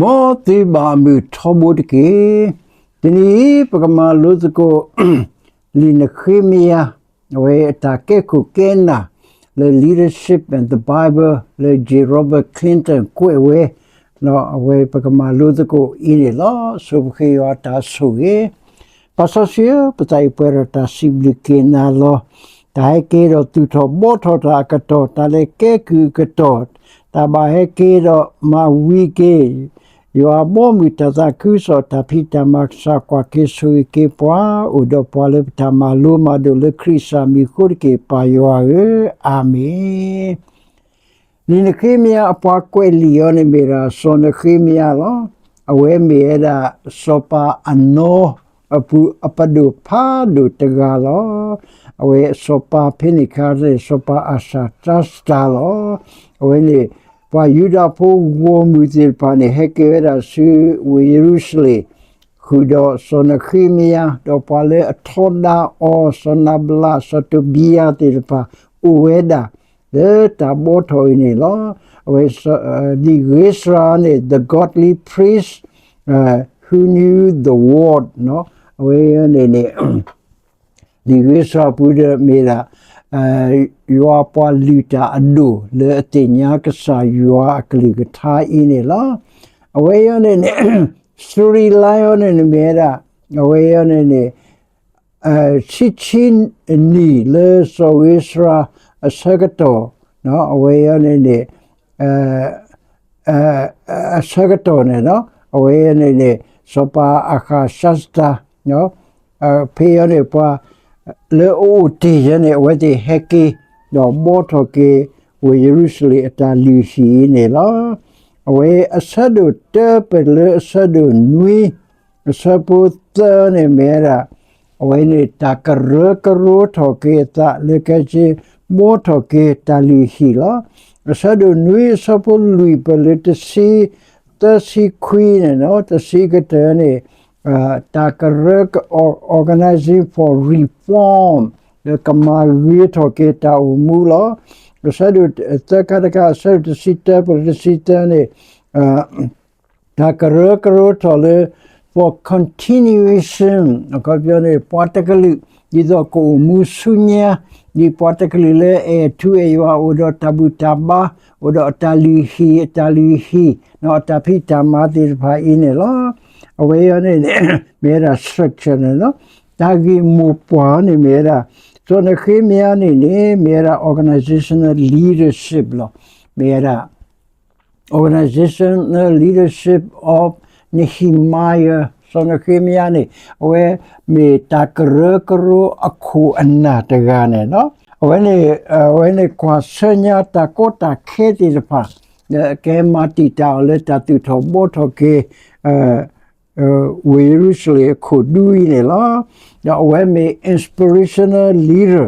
မ်သုဘၣ်မုာ်ထီဘိတက့ၢ်. တနံၤအံၤ ပကမၤလိသကိး လံာ်နဃ့မယၤ အဝဲအတၢ်ကဲခိၣ်ကဲနၢ် လၢ Leadership and the Bible လၢ J Robert Clinton ကွဲးဝဲ, ဒီးအဝဲပကမၤလိသကိးအံၤန့ၣ်လီၤ. ဆိပဃ့ယွၤအတၢ်ဆိၣ်ဂ့ၤ. ပၢ်စီဆှံဧၢ, ပသးအံၤပှဲၤဒီးတၢ်စံးဘျုးက့ၤနၤလီၤ. တၢ်ဟဲက့ၤဒီးသူၣ်ထီၣ်ဘှီထီၣ်တၢ်အကတီၢ်, တၢ်လဲၤကဲကုၢ်အကတီၢ်, တၢ်ဘၣ်ဟဲက့ၤဒီးမၤဝံၤက့ၤ ယွၤအဘီအမုၢ်တၢ်သးခုကစီၣ် တၢ်ဖံးတၢ်မၤ ကစၢ်ကွၢ်က့ၤဆိၣ်ဂ့ၤက့ၤပှၤ, အိၣ်ဒီးပှၤလၢပတၢ်မၤလိမၤဒိးလၢခရံာ်စၢ်မံၤအဃိတက့ၢ် ပၢ်ယွၤဧၢ, အၤမ့ၣ်. လံာ်နဃ့မယၤအပှၤကွဲးလံာ်အီၤန့ၣ်မ့ၢ်ဒၣ် စီၤနဃ့မယၤလီၤ. အဝဲမ့ၢ်ဝဲဒၣ် စီၤပၤအနီ အပူၤအပဒိၣ်ဖးဒိၣ်တဂၤလီၤ. အဝဲစီၤပၤဖဲန့ၣ်အခါန့ၣ် စီၤပၤအၤၡၤတၢစတၤလီၤ. အဝဲန့ၣ် ပှၤယူဒၤဖိဂီၢ်မုၢ်သ့ၣ်တဖၣ်န့ၣ် ဟဲက့ၤဝဲဒၣ်ဆူဝ့ၢ်ယရူၤၡလ့ၣ် ဃုာ်ဒီးစီၤနဃ့မယၤ ဒီးပှၤလၢအထီဒါအီၤ စီၤနၤဘလး စီၤတိဘံယၤသ့ၣ်တဖၣ် အိၣ်ဝဲဒၣ်လၢတၢ်ဘှီထီၣ်အံၤန့ၣ်လီၤ. အဝဲ လံာ်ဧ့စြၤန့ၣ် the godly priest who knew the word အဝဲန့ၣ်န့ၣ် လံာ်ဧ့စြၤပူၤဒီးမ့ၢ်ဒၣ် ယွၤပှၤလုၢ်တၢ်အဒိၣ်လၢအသ့ၣ်ညါကစၢ်ယွၤအကလုၢ်ကထါအံၤန့ၣ်လီၤ. အဝဲအံၤန့ၣ်န့ၣ် စူရံလါအံၤန့ၣ်န့ၣ်မ့ၢ်ဝဲဒၣ် အဝဲအံၤန့ၣ်န့ၣ် ဆံဆံနံၣ်လၢစီၤဧ့စြၤ အဆၢကတီၢ် အဝဲအံၤန့ၣ်န့ၣ် အဆၢကတီၢ်န့ၣ် အဝဲအံၤန့ၣ်န့ၣ် စီၤပၤအၤဃၣ်စတၢ ဖဲအံၤန့ၣ် ပှၤလၢအအိၣ်တ့ၢ်ယဲန့ၣ် အဝဲသ့ၣ်ဟဲက့ၤ ဒီးဘှီထီၣ်က့ၤ ဝ့ၢ်ယရူၤၡလ့ၣ်အတၢ်လုၢ်ဟံၣ်အံၤန့ၣ်လီၤ. အဝဲအဆၢဒိၣ်တၢပလၢအဆၢဒိၣ်နွံ အဆၢဖိသၢန့ၣ်မ့ၢ်ဝဲဒၣ် အဝဲန့ၣ်တၢ်ကရၢကရိထီၣ်က့ၤအသးလၢကဲဆ့ ဘှီထီၣ်က့ၤတၢ်လုၢ်ဟံၣ်လီၤ. အဆၢဒိၣ်နွံအဆၢဖိလွံၢ်ပလၢတဆံ သၢဆံခွံန့ၣ် တဆံကတၢၢ်န့ၣ် တၢ်ကရၢ organizing for reform လၢကမၤဂ့ၤထီၣ်က့ၤတၢ်အိၣ်မူလီၤ. အဆၢဒိၣ်သၢခါတခါ အဆၢဒိၣ်တဆံတၢပလၢတဆံသၢန့ၣ် တၢ်ကရၢကရိထီၣ်လၢ for continuation အခီပညီန့ၣ် ပှၤတကလုာ် ဒ်သိးကအိၣ်မူဆူညါ ဒ်ပှၤတကလုာ်လၢအအဲၣ်ထူအဲၣ်ယွၤ အိၣ်ဒီးတၢ်ဘူၣ်တၢ်ဘါ အိၣ်ဒီးအတၢ်လုၢ်ဟံၣ် အတၢ်လုၢ်ဟံၣ် အတၢ်ဖံးတၢ်မၤသ့ၣ်တဖၣ်အံၤန့ၣ်လီၤ. အဝဲအံၤန့ၣ်န့ၣ် မ့ၢ်ဝဲဒၣ် structure န့ၣ်လီၤ. တၢ်ဂ့ၢ်မိၢ်ပှၢ်န့ၣ်မ့ၢ်ဝဲဒၣ် စီၤနဃ့မယၤန့ၣ်န့ၣ် မ့ၢ်ဝဲဒၣ် organizational leadership လီၤ. မ့ၢ်ဝဲဒၣ် organizational leadership of Nehemiah စီၤနဃ့မယၤန့ၣ် အဝဲမ့ၢ်တၢ်ကရၢကရိအခိၣ်အနၢ်တဂၤန့ၣ်လီၤ. အဝဲန့ၣ် အဝဲန့ၣ်ကွၢ်ဆၢညါတၢ်ကီတၢ်ခဲသ့ၣ်တဖၣ် ကဟဲမၤတံာ်တာ်အီၤလၢတၢ်သူၣ်ထီၣ်ဘှီထီၣ်က့ၤ ဝ့ၢ်ယရူၤၡလ့ၣ်အခိၣ်ဒူအံၤန့ၣ်လီၤ. ဒီးအဝဲမ့ၢ် inspirational leader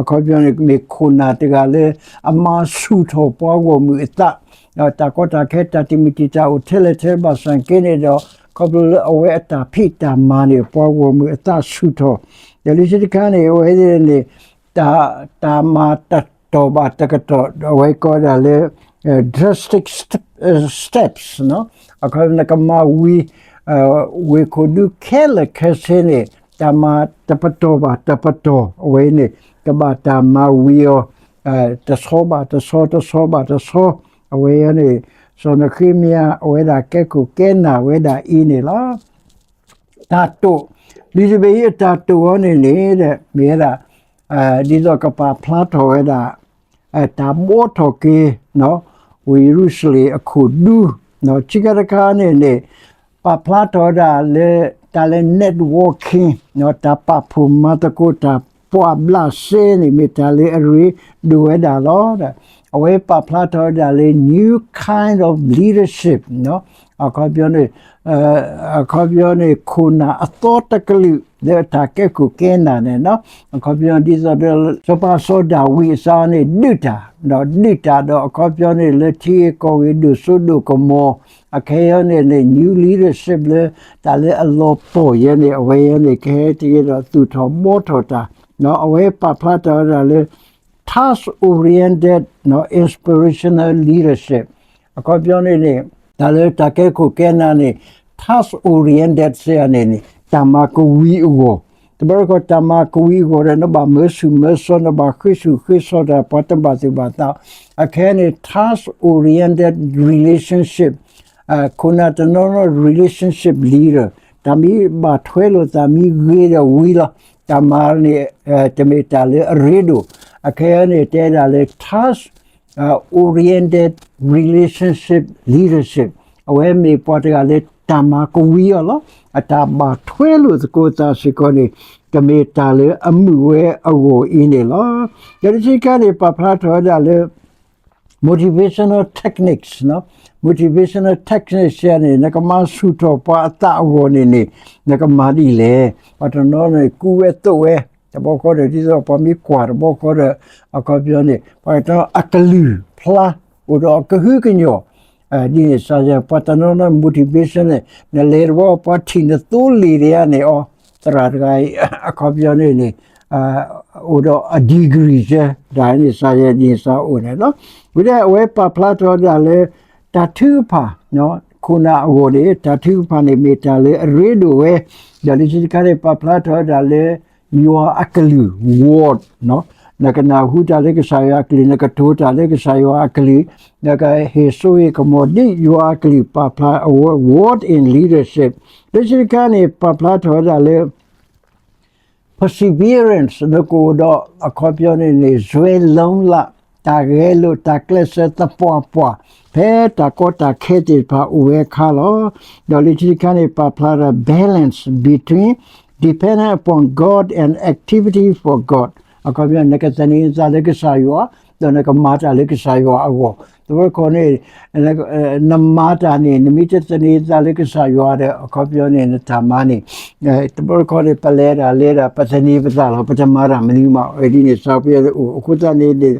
အခီပညီန့ၣ် မ့ၢ်ခိၣ်နၢ်တဂၤလၢ အမၤဆူၣ်ထီၣ်ပှၤဂီၢ်မုၢ်အသး, ဒီးတၢ်ကီတၢ်ခဲတၢ်တမုာ်တံာ်တာ်အိၣ်ထဲလဲၣ်ထဲဘၣ်ဆၣ်က့န့ၣ်ဒီး ခီဖျိလၢအဝဲအတၢ်ဖံးတၢ်မၤန့ၣ် ပှၤဂီၢ်မုၢ်အသးဆူၣ်ထီၣ်, ဒီးလံာ်စီဆှံတခါန့ၣ် အဝဲန့ၣ် တၢ်မၤတတီၤဘၣ်တကတီၢ် အဝဲကိးဒၣ်လၢ drastic steps အခီပညီ ကမၤဝံၤ ဝ့ၢ်ခိၣ်ဒူခဲလၢာ်ခဲဆ့န့ၣ် တၢ်မၤတပတီၢ်ဘၣ်တပတီၢ် အဝဲန့ၣ် ကဘၣ်တၢ်မၤဝံၤအီၤ တဆီဘၣ်တဆီ တဆီဘၣ်တဆီ အဝဲအံၤန့ၣ် စီၤနဃ့မယၤ အဝဲဒၣ်ကဲခိၣ်ကဲနၢ်ဝဲဒၣ်အံၤန့ၣ်လီၤ. တၢ်တိာ်, လံာ်တဘ့ၣ်အံၤအတၢ်တိာ်အီၤန့ၣ်န့ၣ် မ့ၢ်ဝဲဒၣ် ဒ်သိးကပာ်ဖျါထီၣ်ဝဲဒၣ် တၢ်ဘှီထီၣ်က့ၤ ဝ့ၢ်ယရူၤၡလ့ၣ်အခိၣ်ဒူ, ခံခါတခါန့ၣ်န့ၣ် ပာ်ဖျါထီၣ်ဝဲဒၣ်လၢ တၢ်လၢ networking တၢ်ပာ်ဖှိၣ်မၤသကိးတၢ်ပှၢ်ဘျးစဲန့ၣ် မ့ၢ်တၢ်လၢအရ့ဒိၣ်ဝဲဒၣ်လီၤ. အဝဲပာ်ဖျါထီၣ်ဝဲဒၣ်လၢ new kind of leadership အခီပညီန့ၣ် အခီပညီန့ၣ် ခိၣ်နၢ်အသီတကလုာ် လၢအတၢ်ကဲခိၣ်ကဲနၢ်န့ၣ်လီၤ. အခီပညီဒ်သိးဒီး စီၤပၤစီၤဒၤဝံးအစးန့ၣ် ဒုးတၢ်, ဒီးဒုးတၢ်ဒီးအခီပညီန့ၣ် လၢထံဂ့ၢ်ကီၢ်ဂ့ၢ်ဒိၣ်စိဒိၣ်ကမီၤ အခဲအံၤန့ၣ်န့ၣ် new leadership လၢ တၢ်လၢအလီၤပှီၢ်ယဲန့ၣ် အဝဲအံၤန့ၣ် ကဟဲတ့ၢ်ဒီးသူၣ်ထီၣ်ဘှီထီၣ်တၢ်, အဝဲပာ်ဖျါထီၣ်ဝဲဒၣ်လၢ task oriented inspirational leadership အခီပညီန့ၣ်န့ၣ် တၢ်လၢတၢ်ကဲခိၣ်ကဲနၢ်န့ၣ် task oriented စ့ၢ်န့ၣ်န့ၣ် တၢ်မၤကဝံၤအဂီၢ်, တဘျီတခီၣ်တၢ်မၤကဝံၤအဂီၢ်ဒီး နဘၣ်မၢဆူၣ်မၢစီ နဘၣ်ဃ့ဆူၣ်ဃ့စီတၢ် ပှၤတဘၣ်သူၣ်ဘၣ်သး, အခဲအံၤန့ၣ် task oriented relationship ခိၣ်နၢ်တနီၤနီၤ relationship leader တၢ်မ့ၢ်ဘၣ်ထွဲလိာ်သးမ့ၢ်ဂ့ၤဒီးဝံၤလီၤ, တၢ်မၤန့ၣ် တမ့ၢ်တၢ်လၢအရ့ဒိၣ်, အခဲအံၤန့ၣ် တဲဒၣ်လၢ task oriented relationship leadership အဝဲမ့ၢ်ပှၤတဂၤလၢတၢ်မၤကဝံၤအီၤလီၤ. အတၢ်ဘၣ်ထွဲလိာ်သကိးသးစ့ၢ်ကီးန့ၣ် တမ့ၢ်တၢ်လၢအမုာ်ဝဲအဂီၢ်အံၤန့ၣ်လီၤ. ဒီးတဆံတခါန့ၣ် ပာ်ဖျါထီၣ်ဝဲဒၣ်လၢ motivational techniques, motivational techniques န့ၣ် နကမၤဆူၣ်ထီၣ်ပှၤအသးအဂီၢ်န့ၣ်န့ၣ် နကမၤဒ်လဲၣ်. ပှၤတနီၤန့ၣ် ကူဝဲသိးဝဲ, တဘျီဃီဒီး ဒ်သိးပှၤမ့ၢ်ကွၢ်တဘျီဃီဒီး အခီပညီန့ၣ် ပှၤတနီၤအကလုၢ်ဖျါ အိၣ်ဒီးအကဟုကညီၢ် ဒ်န့ၣ်စ့ၢ် ပှၤတနီၤနီၤ motivation န့ၣ် နလဲၤတဘျီ ပှၤထံၣ်နသိလ့ၣ်ဒံးဧါန့ၣ် အီ သရၣ်တဂၤအံၤ အခီပညီန့ၣ်န့ၣ် အိၣ်ဒီးအ degree ကဲ ဒ်န့ၣ်စ့ၢ် ဒ်န့ၣ်စ့ၢ်အိၣ်န့ၣ်လီၤ. ဝံၤဒီးအဝဲပာ်ဖျါထီၣ်ဒၣ်လၢ တၢ်ထုကဖၣ် ခိၣ်နၢ်အဂီၢ်န့ၣ် တၢ်ထုကဖၣ်န့ၣ်မ့ၢ်တၢ်လၢအရ့ဒိၣ်ဝဲ, ဒီးလံာ်စီဆှံတခါန့ၣ် ပာ်ဖျါထီၣ်ဝဲဒၣ်လၢ ယွၤအကလုၢ် word နကနၢ်ဟူတၢ်လၢကစၢ်ယွၤအကလုၢ်, နကတိၤတၢ်လၢကစၢ်ယွၤအကလုၢ်, နကဟ့ၣ်စိဟ့ၣ်ကမီၤဒ်ယွၤအကလုၢ် ပာ်ဖျါအဝဲ word in leadership လံာ်စီဆှံတခါန့ၣ် ပာ်ဖျါထီၣ်ဝဲဒၣ်လၢ perseverance နကအိၣ်ဒီးအခီပညီန့ၣ်န့ၣ် စွဲလၢလး တၢ်ဂဲၤလိာ် တၢ်ကျဲးစၢးသပှၢ်ပှၢ် ဖဲတၢ်ကီတၢ်ခဲသ့ၣ်တဖၣ်အိၣ်ဝဲအခါလီၤ. ဒီးလံာ်စီဆှံတခါန့ၣ် ပာ်ဖျါထီၣ် balance between dependence upon God and activity for God အခီပညီ နကသန့ၤနသးလၢကစၢ်ယွၤ ဒီးနကမၤတၢ်လၢကစၢ်ယွၤအဂီၢ်, တဘျီတခီၣ်န့ၣ် နမၤတၢ်န့ၣ် နမ့ၢ်တသန့ၤသးလၢကစၢ်ယွၤဒီး အခီပညီန့ၣ် နတၢ်မၤန့ၣ် တဘျီတခီၣ်န့ၣ် ပလဲၤတၢ်လဲၤတၢ် ပသန့ၤပသးလီၤ ပတမၤတၢ်မနုၤမး ဝဲဒ်န့ၣ်စ့ၢ် ပအိၣ်အဃိသတးန့ၣ်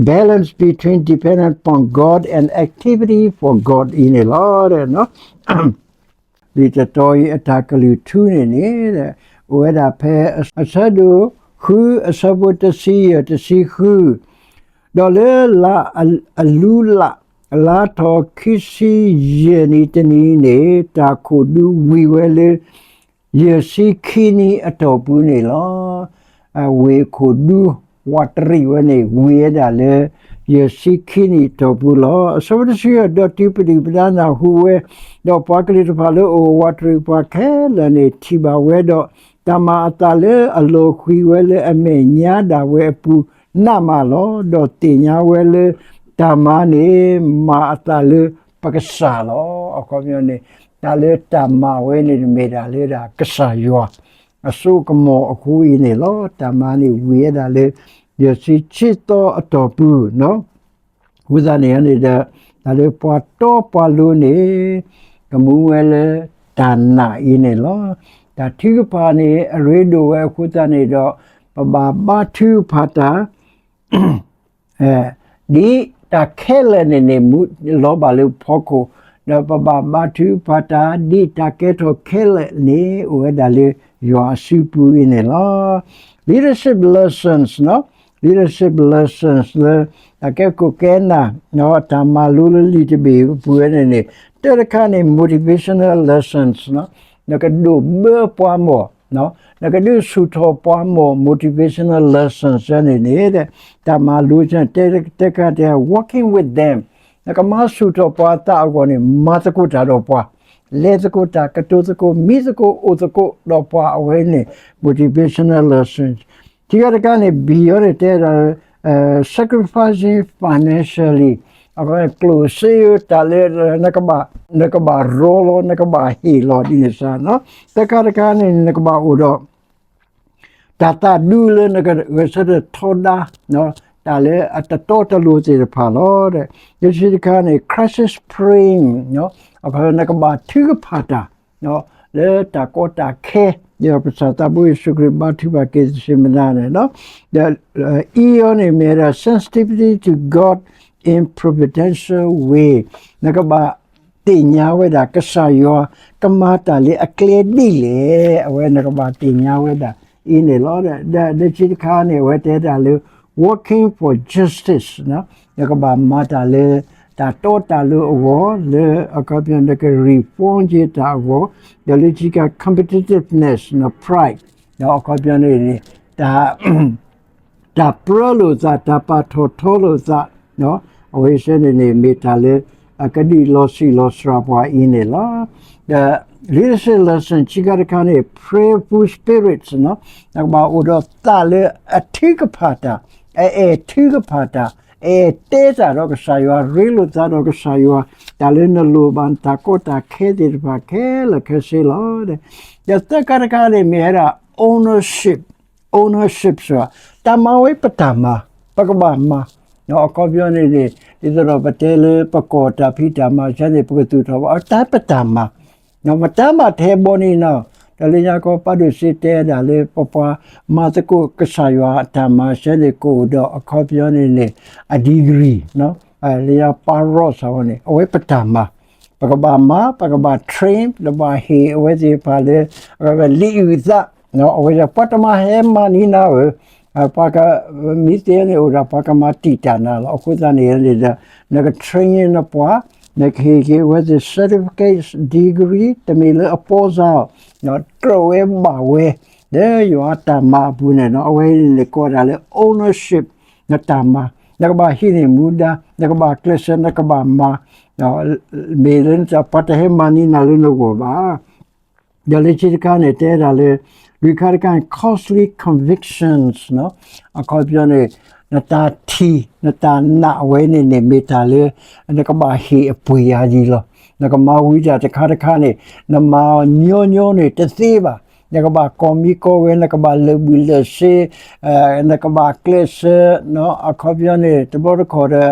balance between dependence upon God and activity for God အံၤန့ၣ်လီၤ. လံာ်တတီၤအံၤအတၢ်ကလုၢ်ထူန့ၣ်န့ၣ် အိၣ်ဝဲဒၣ်ဖဲအဆၢဒိၣ်ဃု အဆၢဖိတဆံယဲၢ် တဆံဃု, ဒီးလၢလါအလူလး လါထီၣ်ခံဆံယဲၢ်နံၤတနံၤန့ၣ် တၢ်ခိၣ်ဒူဝံၤဝဲလၢ ယဲၢ်ဆံခံနံၣ်အတီၢ်ပူၤန့ၣ်လီၤ. ဝ့ၢ်ခိၣ်ဒူ ဝးတရံးဝဲန့ၣ် ဝံၤဝဲဒၣ်လၢ ယဲၢ်ဆံခံနံၣ်အတီၢ်ပူၤလီၤ. အဆၢဖိတဆံယဲၢ် ဒီးတုၤပဒုၣ်ပဒါနၢ်ဟူဝဲ, ဒီးပှၤကလုာ်တဖၣ်လၢအအိၣ်ဝးတရံးပှၤခဲလၢာ်န့ၣ် ထံၣ်ဘၣ်ဝဲဒီး တၢ်မၤအသးလၢအလီၤဃံၤဝဲလၢအမဲာ်ညါဒၣ်ဝဲအပူၤ နးမးလီၤ. ဒီးသ့ၣ်ညါဝဲလၢ တၢ်မၤန့ၣ် မၤအသးလၢပကစၢ်လီၤ. အခီပညီန့ၣ် တၢ်လၢတၢ်မၤဝဲန့ၣ် မ့ၢ်ဒၣ်လၢဒၣ်ကစၢ်ယွၤ အစိကမီၤအဃိအံၤန့ၣ်လီၤ. တၢ်မၤန့ၣ်ဝံၤဝဲဒၣ်လၢ ယဲၢ်ဆံခံသီအတီၢ်ပူၤ အဃိသတးန့ၣ်န့ၣ်ဒီး တၢ်လၢပှၤတီပှၤလိၤန့ၣ် ကမူဝဲလၢတၢ်နာ်အံၤန့ၣ်လီၤ. တၢ်ထုကဖၣ်န့ၣ် အရ့ဒိၣ်ဝဲအဃိသတးန့ၣ်ဒီး ပဘၣ်ဘါထုကဖၣ်တၢ် ဒ်တၢ်ခဲလၢာ်န့ၣ်န့ၣ် မူလီၤဘၣ်လၢဖီခိၣ်, ဒီးပဘၣ်ဘါထုကဖၣ်တၢ် ဒ်တၢ်ကဲထီၣ်ခဲလၢာ်န့ၣ် အိၣ်ဝဲဒၣ်လၢယွၤအစုပူၤအံၤန့ၣ်လီၤ. Leadership lessons, leadership lessons လၢ တၢ်ကဲခိၣ်ကဲနၢ် တၢ်မၤလိလၢလံာ်တဘ့ၣ်အပူၤဝဲန့ၣ်န့ၣ် တၢ်တခါန့ၣ် motivational lessons နကဒိးဘၢပှၤမီၢ် နကဒုးဆူၣ်ထီၣ်ပှၤမီၢ် motivational lessons န့ၣ်န့ၣ် တၢ်မၤလိ တဲတခါတဲ working with them နကမၤဆူၣ်ထီၣ်ပှၤအသးအဂီၢ်န့ၣ် မၤသကိးတၢ်ဒီးပှၤ, လဲၤသကိးတၢ် ကတိၤသကိး မံသကိး အိၣ်သကိးဒီးပှၤအဝဲန့ၣ် motivational lessons ခံခါတခါန့ၣ် ဘံၣ်အီၤန့ၣ် တဲဒၣ် sacrificing financially အဝဲကျိၣ်စ့တၢ်လၢ နကဘၣ်ရီလီၤ နကဘၣ်ဟ့ၣ်လီၤဒ်န့ၣ်စ့ၢ်, တခါတခါန့ၣ် နကဘၣ်အိၣ်ဒီး တၢ်သးဒူလၢနကဂဲၤဆၢထၢၣ်ထီဒါ တၢ်လၢအတတီတလိၤသ့ၣ်တဖၣ်လီၤ. ယဲၢ်ဆံတခါန့ၣ် crisis praying နကဘၣ်ထုကဖၣ်တၢ် လၢတၢ်ကီတၢ်ခဲ ဒီးပကစၢ်သးဘိယ့ၣ်ၡူးခရံာ်ဘါထုကဖၣ်က့ၤတသ့မနၤန့ၣ်လီၤ. ဒီး အံၤအီၤန့ၣ် မ့ၢ်ဝဲဒၣ် sensitivity to God in providential way နကဘၣ်သ့ၣ်ညါဝဲဒၣ်ကစၢ်ယွၤ ကမၤတၢ်လၢအကျဲဒ်လဲၣ် အဝဲနကဘၣ်သ့ၣ်ညါဝဲဒၣ်အံၤန့ၣ်လီၤ. ဒီးတဆံတခါန့ၣ် အဝဲတဲတၢ်လၢ working for justice နကဘၣ်မၤတၢ်လၢ တၢ်တီတၢ်လိၤအဂီၢ်, လၢအခီပညီနက reform က့ၤတၢ်အဂီၢ်, ဒီးလၢခံတခါ competitiveness နီၤ pride အခီပညီန့ၣ်န့ၣ် တၢ် တၢ်ပြၢလိာ်သး, တၢ်ပာ်ထီၣ်ထီလိာ်သး, အဝဲသ့ၣ်န့ၣ်န့ၣ် မ့ၢ်တၢ်လၢ အကဒုးလီၤဆံးလီၤစှၤပှၤအံၤန့ၣ်လီၤ. ဒီး leadership lesson ခံခါတခါန့ၣ် prayerful spirits နီၤ, နကဘၣ်အိၣ်ဒီးသးလၢအထုကဖၣ်တၢ်, အအဲၣ်ထုကဖၣ်တၢ်, အအဲၣ်တဲတၢ်ဒီးကစၢ်ယွၤ, ရ့လိာ်သးဒီးကစၢ်ယွၤ, တၢ်လၢနလိၣ်ဘၣ် နတၢ်ကီတၢ်ခဲသ့ၣ်တဖၣ်ခဲလၢာ်ခဲဆ့လီၤ. ဒီးသၢခါတခါန့ၣ် မ့ၢ်ဝဲဒၣ် ownership, ownership စ့ၢ်, တၢ်မၤဝဲပတၢ်မၤ, ပကဘၣ်မၤ, အခီပညီန့ၣ်န့ၣ် ဒ်သိးဒီးပတဲလၢပကီၢ်တၢ်ဖံးတၢ်မၤဆၢန့ၣ် ပကသူၣ်ထီၣ်ဘၣ် တၢ်ပတၢ်မၤ, မတၤမၤထဲဘီန့ၣ်နီၤ, ဒီးလၢညါကီးပၢ်ဒိၣ်စ့တဲဒၣ်လၢ ပပှၤမၤသကိးကစၢ်ယွၤအတၢ်မၤဆၢန့ၣ် ကအိၣ်ဒီးအခီပညီန့ၣ်န့ၣ် အ degree လၢညါပၢ်ရီၣ်စးဝဲန့ၣ် အဝဲပတၢ်မၤ, ပကဘၣ်မၤ, ပကဘၣ် train, ပကဘၣ်ဟ့ၣ်အဝဲသ့ၣ်တဖၣ်လၢ အဝဲလံာ်အုၣ်သး, အဝဲပှၤတမၤဟဲမၤန့ၢ်နၤဧၢ, ပှၤက မ့ၢ်သ့န့ၣ်အိၣ်ဒီးပှၤကမၤတံာ်တာ်နၤလီၤ. အဃိသတးန့ၣ်န့ၣ်ဒီး နက train နပှၤ, နကဟ့ၣ်က့ၤအဝဲသ့ၣ် certificate, degree တမ့ၢ်လၢအပီစါအီၤ, ကြၢးဝဲဘၣ်ဝဲ လၢယွၤအတၢ်မၤအပူၤန့ၣ်နီၤ, အဝဲန့ၣ်ကိးဒၣ်လၢ ownership နတၢ်မၤ, နကဘၣ်ဟံးန့ၢ်မူဒါ, နကဘၣ်ကျဲးစၢး, နကဘၣ်မၤ, မ့ၢ်လၢနတၢ်ပှၤတဟဲမၤန့ၢ်နၤလၢနဂီၢ်ဘၣ်. ဒီးလၢခံတခါန့ၣ် တဲဒၣ်လၢ လွံၢ်ခါတခါန့ၣ် costly convictions နီၤ, အခီပညီန့ၣ် နတၢ်ထံၣ် နတၢ်နာ်ဝဲန့ၣ်န့ၣ် မ့ၢ်တၢ်လၢ နကဘၣ်ဟ့ၣ်အပှ့ၤယၤဒ်လီၤ. နကမၤဝံၤတၢ်တခါတခါန့ၣ် နမၤအီၤညီညီန့ၣ်တသ့ဘၣ်. နကဘၣ်ကီၢ်မံကီၢ်ဂဲၤ, နကဘၣ်လၢာ်ဘှံးလၢာ်စ့, နကဘၣ်ကျဲးစၢး, အခီပညီန့ၣ် တဘျီတခီၣ်ဒီး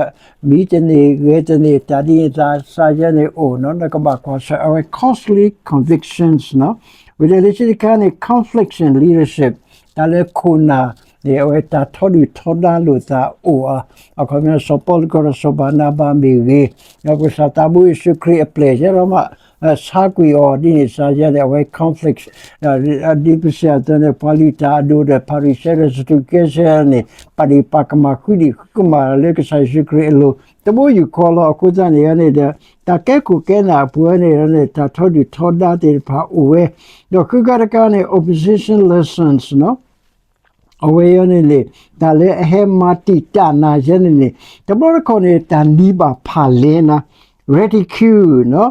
မံတန့ၢ် ဂဲၤတန့ၢ် တၢ်ဒ်န့ၣ်သးစၢ်ယဲန့ၣ်အိၣ်နီၤ, နကဘၣ်ကွၢ်ဆၢ အဝဲ costly convictions နီၤ. ဝံၤဒီးလၢခံတခါန့ၣ် conflict in leadership တၢ်လၢခိၣ်နၢ်န့ၣ် အဝဲတၢ်ထီဒုၣ်ထီဒါလိာ်သးအိၣ်အါ, အခီပညီ စီၤပီလူးကဒီးစီၤဘၤနၤဘၤမ့ၢ်ဂ့ၤ, ဒီးပကစၢ်သးဘိယ့ၣ်ၡူးခရံာ်အပျဲၢ် ယဲဒီးမး ဆါကွံာ်အီၤဒ်န့ၣ်စၢ်ယဲန့ၣ် အဝဲ conflict ဒ်ပစံးအသိးန့ၣ် ပှၤလုၢ်တၢ်အဒိၣ်ဒီး ဖၤရံၤၡဲဒီး စဒူးကဲစဲန့ၣ် ပာ်ဒ့ၣ်ပာ်ကမၣ် ဃုဒံၣ်ဃုကမၣ်လၢကစၢ်ယ့ၣ်ၡူးခရံာ်အလိၤ တဘိယူၢ်ဃီလီၤ. အဃိသတးန့ၣ်န့ၣ်ဒီး တၢ်ကဲခိၣ်ကဲနၢ်အပူၤန့ၣ်န့ၣ် တၢ်ထီဒုၣ်ထီဒါသ့ၣ်တဖၣ်အိၣ်ဝဲ, ဒီးဃုခါတခါန့ၣ် opposition lessons နီၤ အဝဲအံၤန့ၣ်န့ၣ် တၢ်လၢအဟဲမၤတံာ်တာ်နၤယဲန့ၣ်န့ၣ် တဘျီတခီၣ်န့ၣ် တၢ်နံၤဘၣ်ဖးလဲၤနၤ ridicule နီၤ,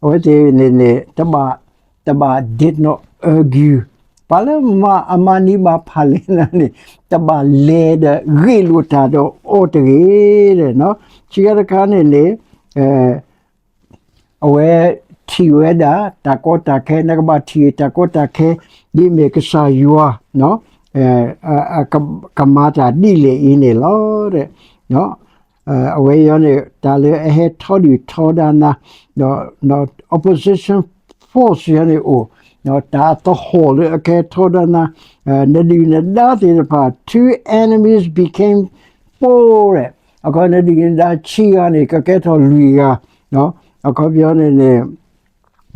အဝဲသ့ၣ်န့ၣ်န့ၣ် တဘၣ် တဘၣ် did not argue ပှၤလၢမၤအမၤနံၤဘၣ်ဖးလဲၤနၤန့ၣ် တဘၣ်လဲၤဒီးဂ့ၢ်လိာ်တၢ်ဒီးအီၤတဂ့ၤ, ခံခါတခါန့ၣ်န့ၣ် အဝဲထံၣ်ဝဲဒၣ် တၢ်ကီတၢ်ခဲ နကဘၣ်ထံၣ်တၢ်ကီတၢ်ခဲ ဒ်အမ့ၢ်ကစၢ်ယွၤ ကမၤတၢ်ဒ်လဲၣ်အံၤန့ၣ်လီၤ. အဝဲအံၤန့ၣ် တၢ်လၢအဟဲထီဒုၣ်ထီဒါနၤ ဒီး opposition force ယၤန့ၣ်အိၣ် တၢ်သဟီၣ်လၢအကဟဲထီဒါနၤ နဒုၣ်နဒါသ့ၣ်တဖၣ် two enemies became four အခီ နဒုၣ်နဒါခံဂၤန့ၣ် ကကဲထီၣ်လွံၢ်ဂၤ အခီပညီန့ၣ်န့ၣ်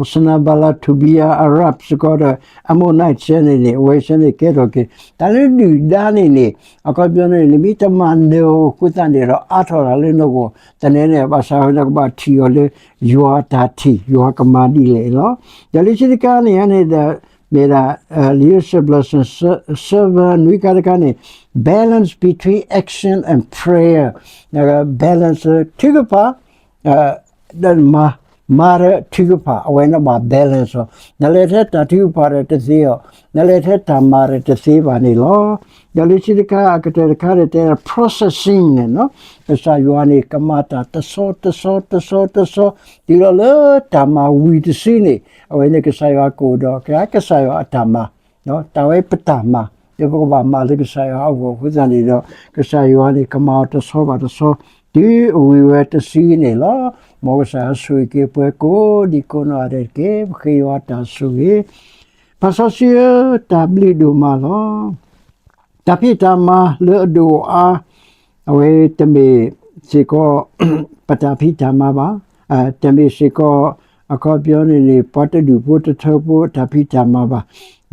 Sanballat Tobiah Arab စ့ၢ်ကီးဒီး Ammonites န့ၣ်န့ၣ် အဝဲသ့ၣ်န့ၣ်ကဲထီၣ်က့ၤ တၢ်လၢဒုၣ်ဒါန့ၣ်န့ၣ် အခီပညီန့ၣ် နမ့ၢ်တမၤနၢၤအဃိသတးန့ၣ်ဒီး အါထီၣ်တၢ်လၢနဂီၢ် သန့န့ၣ် ဘၣ်ဆၣ်ဝဲနကဘၣ်ထံၣ်အီၤလၢ ယွၤတၢ်ထံၣ် ယွၤကမၤဒ်လဲၣ်လီၤ. ဒီးလၢခံတခါန့ၣ်န့ၣ်ဒီး မ့ၢ်ဒၣ် leadership lesson seven နွံခါတခါန့ၣ် balance between action and prayer balance ထုကဖၣ် ဒီးမၤ မၤဒီးထုကဖၣ် အဝဲန့ၣ်ဘၣ် balance အီၤ နလဲၤထဲတၢ်ထုကဖၣ်ဒီးတသ့အီၤ နလဲၤထဲတၢ်မၤဒီးတသ့ဘၣ်န့ၣ်လီၤ. ဒီးလၢခံတခါ အကတၢၢ်တခါန့ၣ် တဲ processing န့ၣ် ကစၢ်ယွၤန့ၣ် ကမၤတၢ်တဆီတဆီတဆီတဆီ တုၤလီၤလၢတၢ်မၤဝံၤတစုန့ၣ် အဝဲန့ၣ်ကစၢ်ယွၤကအိၣ်ဒီး ကစၢ်ယွၤအတၢ်မၤ တၢ်ဝဲပတၢ်မၤ ဒီးပကဘၣ်မၤလၢကစၢ်ယွၤအဂီၢ်အဃိသတးန့ၣ်ဒီး ကစၢ်ယွၤန့ၣ် ကမၤအီၤတဆီဘၣ်တဆီ တုၤအဝံၤဝဲတစုန့ၣ်လီၤ. မ်ကစၢ်ယွၤဆိၣ်ဂ့ၤက့ၤပှၤကိးဒံကိးနီၢ်ဂၤဒဲးတက့ၢ်. ပဃ့ယွၤတၢ်ဆိၣ်ဂ့ၤ ပၢ်စီဆှံဧၢ တၢ်ဘျုးဒိၣ်မးလီၤ. တၢ်ဖံးတၢ်မၤလၢအဒိၣ်အါ အဝဲတမ့ၢ်စ့ၢ်ကီး ပတၢ်ဖံးတၢ်မၤဘၣ်. တမ့ၢ်စ့ၢ်ကီး အခီပညီန့ၣ်န့ၣ် ပှၤတဒူၣ်ဖိတထၢဖိအတၢ်ဖံးတၢ်မၤဘၣ်.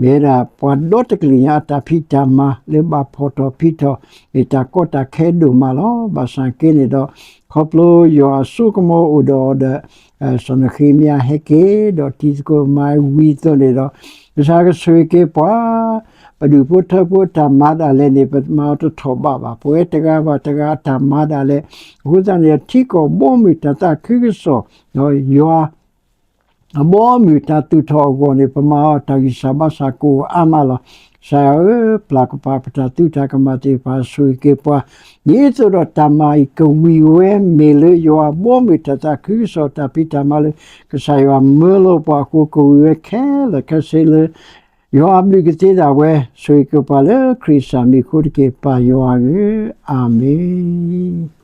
မ့ၢ်ဝဲဒၣ်ပှၤဒီတကလုာ်ညါအတၢ်ဖံးတၢ်မၤလၢဘၣ်ဖီၣ်ထီၣ်ဖံးထီၣ် မ့ၢ်တၢ်ကီတၢ်ခဲဒိၣ်မးလီၤ. ဘၣ်ဆၣ်က့န့ၣ်ဒီး ခီဖျိယွၤအစိကမီၤအိၣ်ဒီးအီၤဒီး စီၤနဃ့မယၤဟဲက့ၤ ဒီးတံၤသကိးမၤဝံၤအသိးန့ၣ်ဒီး ကစၢ်ကဆိၣ်ဂ့ၤက့ၤပှၤ ပဒူၣ်ဖိထၢဖိအတၢ်မၤဒၣ်လဲာ်န့ၣ် ပမၤအီၤတထီၣ်ဘးဘၣ်. ပဝဲတဂၤဘၣ်တဂၤအတၢ်မၤဒၣ်လဲာ် အဃိသတးန့ၣ် ထံကီၢ်ဘီမုၢ်တၢ်သးခုကစီၣ် ယွၤ အဘီအမုၢ်တၢ်သူၣ်ထီၣ်အဂီၢ်န့ၣ် ပမၤအီၤတၢ်ဂံၢ်စၢ်ဘါစၢ်ကအိၣ်အါမးလီၤ. ကစၢ်ယွၤဧၢ, ပျၢ်ကပၤပတၢ်သူတၢ်ကမၣ်သ့ၣ်တဖၣ် ဆိၣ်ဂ့ၤက့ၤပှၤ ဒ်သိးဒီးတၢ်မၤအံၤကဝံၤဝဲ မ့ၢ်လၢယွၤအဘီအမုၢ်တၢ်သးခုကစီၣ်တၢ်ဖံးတၢ်မၤလၢ ကစၢ်ယွၤမၢလီၤပှၤအဃိ ကဝံၤဝဲခဲလၢာ်ခဲဆ့လၢ ယွၤအဘျုးကသ့ဒၣ်ဝဲ ဆိၣ်ဂ့ၤက့ၤပှၤလၢခရံာ်စၢ်မံၤအဃိတက့ၢ် ပၢ်ယွၤဧၢ, အၤမ့ၣ်.